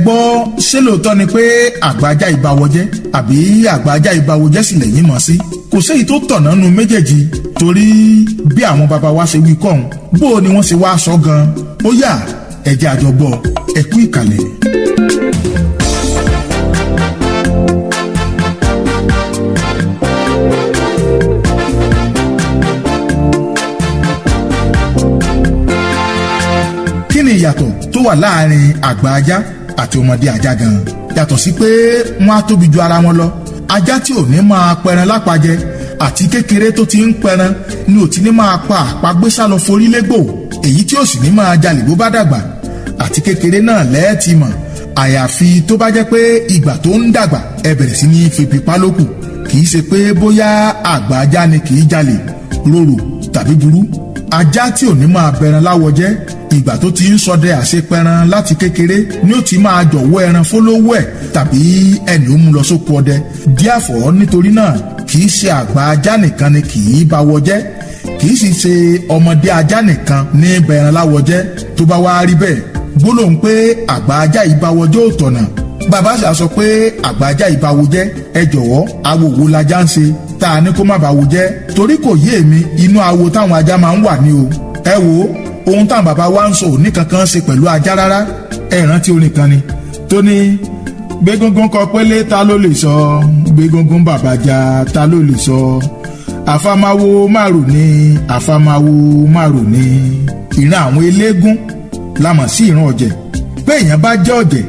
Gbọ́, ṣé lóòótọ́ ni pé àgbà ajá ìbáwọ jẹ́ àbí àgbà ajá ìbáwọ jẹ́ sì lẹ́yìn mọ̀ sí? Kò séyìí tó tọ̀nà nu méjèèjì, torí bí àwọn baba wa ṣe wí kọ́hún, bó o ni wọ́n ṣe wá sọ gan. Ó yá, ẹ jẹ́ a jọ gbọ́. Ẹ kú ìkàlẹ̀. Kí ni ìyàtọ̀ tó wà láàrin àgbà ajá àti ọmọdé ajá gan? Yàtọ̀ sí pé wọ́n á tóbi ju ara wọn lọ, ajá tí ò ní máa pẹran lápajẹ àti kékeré tó ti ń pẹran ni ò ti ní máa pa àpagbé sálọ forí légbò, èyí tí ò sì ní máa jalè bó bá dàgbà. Àti kékeré náà lẹ́ẹ̀tì mọ̀, àyàfi tó bá jẹ́ pé ìgbà tó ń dàgbà ẹ bẹ̀rẹ̀ sí ní febi pa lókù. Kì í ṣe pé bóyá àgbà ajá ni kì í jalè, rorò tàbí burú. Ajá tí ò ní máa bẹran láwọ jẹ́, ìgbà tó ti ń ṣọdẹ àṣepẹran láti kékeré ni ó ti máa jọ̀wọ́ ẹran fólówó ẹ̀ tàbí ẹni ó mú lọ sóko ọdẹ díàfọ́. Nítorí náà, kì í ṣe àgbà ajá nìkan ni kì í báwọ jẹ́, kì í sì ṣe ọmọdé ajá nìkan ní bẹran láwọ jẹ́. Tó bá wá rí bẹ́ẹ̀, gbólóhùn pé àgbà ajá ìbáwọ jẹ́ ò tọ̀nà. Bàbá ṣà sọ pé àgbà ajá ìbáwọ jẹ́, ẹ jọ̀wọ́, awo wo lajá ń ṣe tá a ní kó má báwo jẹ́? Torí kò yé mi, inú awo táwọn ajá máa ń wà ní o. Ẹ wo ohun táwọn bàbá wa ń sọ ò ní kankan ṣe pẹ̀lú ajá rárá. Ẹ rántí orin kan ni tó ní gbégúngún kọ pélé, ta ló lè sọ? Gbégúngún bàbàjà, ta ló lè sọ? Àfàmáwo márùn ní, àfàmáwo márùn ní. Ìran àwọn eléégún la mọ̀ sí ìran ọ̀jẹ̀. Pé èèyàn bá jẹ́ ọ̀jẹ̀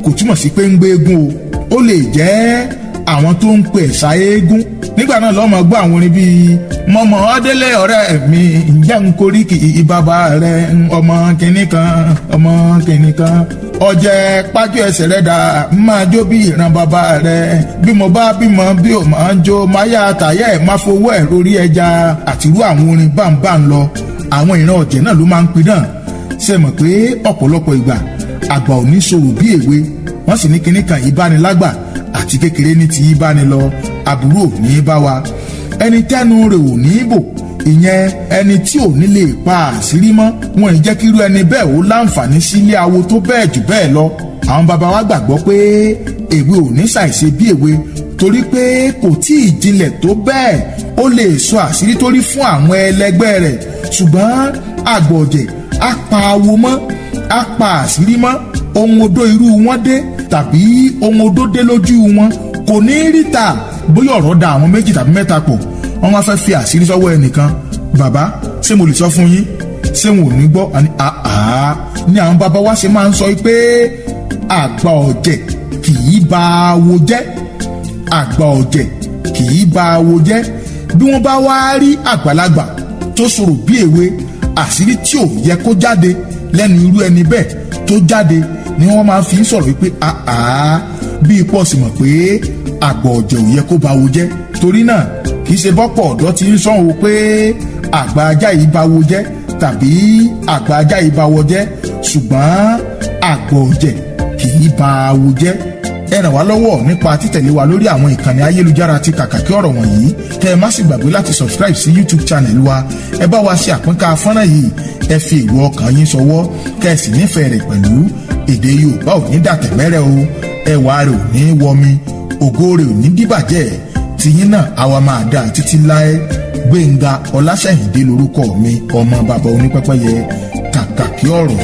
kò túmọ̀ sí pé ń gbé eégún o. Ó lè jẹ́ àwọn tó ń pe ẹ̀sà eégún. Nígbà náà lọ́mọ gbọ́ àwọn orin bíi mọ̀mọ́ ọdẹ́lẹ̀ ọ̀rẹ́ mi, ǹjẹ́ ń korí kì í bàbá rẹ̀, ọmọ kìnní kan, ọmọ kìnní kan, ọ̀jẹ̀ pájú ẹsẹ̀ rẹ̀ dà, máa jó bí ìran bàbá rẹ̀, bí mo bá bímọ bí ò máa ń jó, máa yá àtàyẹ̀ ẹ̀ máa fowó ẹ̀ lórí ẹja, àtìrú àwọn orin báńbá ń lọ. Àwọn ìran ọ̀jẹ̀ náà ló máa ń pidán. Ṣe mọ̀ pé ọ̀pọ̀lọpọ̀ ìgbà àgbà ò ní sọ̀rọ̀ bí èwe, wọ́n sì ní kinní kan ìbánilágbà àti kékeré ní ti ìbáni lọ, àbúrò ò ní bá wa. Ẹni tẹ́nu rẹ̀ ò ní bò, ìyẹn ẹni tí ò ní lè pa àṣírí mọ́, wọn ì jẹ́ kírú ẹni bẹ́ẹ̀ ó láǹfààní sílé awo tó bẹ́ẹ̀ jù bẹ́ẹ̀ lọ. Àwọn baba wa gbàgbọ́ pé èwe ò ní ṣàìṣe bí èwe, torí pé kò tí ì jinlẹ̀ tó bẹ́ẹ̀ ó lè sọ àṣírí tó rí fún àwọn ẹlẹgbẹ́ rẹ̀. Ṣùgbọ́n àgbà ọ̀jẹ̀ á pa awo mọ́, á pa àṣírí mọ́. Ohun odó irú wọn dé tàbí ohun odó dé lójú wọn kò ní ríta. Bóyá ọ̀rọ̀ da àwọn méjì tàbí mẹ́ta pọ̀, wọ́n wá fẹ́ fi àṣírí sọ́wọ́ ẹnìkan. Bàbá, ṣé mo lè sọ fún yín? Ṣé wọn ò ní gbọ́? Àní àá ní àwọn bàbá wa ṣe máa ń sọ pé àgbà ọ̀jẹ̀ kì í ba awo jẹ́, àgbà ọ̀jẹ̀ kì í ba awo jẹ́. Bí wọ́n bá wá rí àgbàlagbà tó sọ̀rọ̀ bí èwe, àṣírí tí ò yẹ kó jáde lẹ́nu irú ẹni bẹ́ẹ̀ tó jáde ni wọ́n máa fi ń sọ̀rọ̀ wípé àá bí ipò sì mọ̀ pé àgbà ọ̀jẹ̀ ò yẹ kó ba wo jẹ́. Torí náà, kì í ṣe bọ́pọ̀ ọ̀dọ́ ti ń sọ̀hún o pé àgbà ajá yìí ba wo jẹ́ tàbí àgbà ajá yìí ba wọ jẹ́, ṣùgbọ́n àgbà ọ̀jẹ̀ kì í ba wo jẹ́. Ẹ ràn wá lọ́wọ́ nípa títẹ̀lé wa lórí àwọn ìkànnì ayélujára ti Kàkàkí Ọ̀rọ̀ wọ̀nyí. Kẹ́ ẹ má sì gbàgbé láti subscribe sí YouTube channel wa. Ẹ bá wa ṣe àpínká fọ́nrán yìí, ẹ fi èrò ọkàn yín ṣọwọ́, kẹ́ ẹ sì nífẹ̀ẹ́ rẹ̀ pẹ̀lú. Èdè Yorùbá ò ní dàtẹ̀mẹ́rẹ́ o, ẹwà rẹ̀ ò ní wọmi, ògo rẹ̀ ò ní dìbàjẹ́, tiyín náà àwa máa dà títí láé. Gbénga Ọláṣẹ́yìndé lórúkọ mi, ọmọ bàbá onípẹ́pẹ́yẹ. Kàkàkí Ọ̀rọ̀.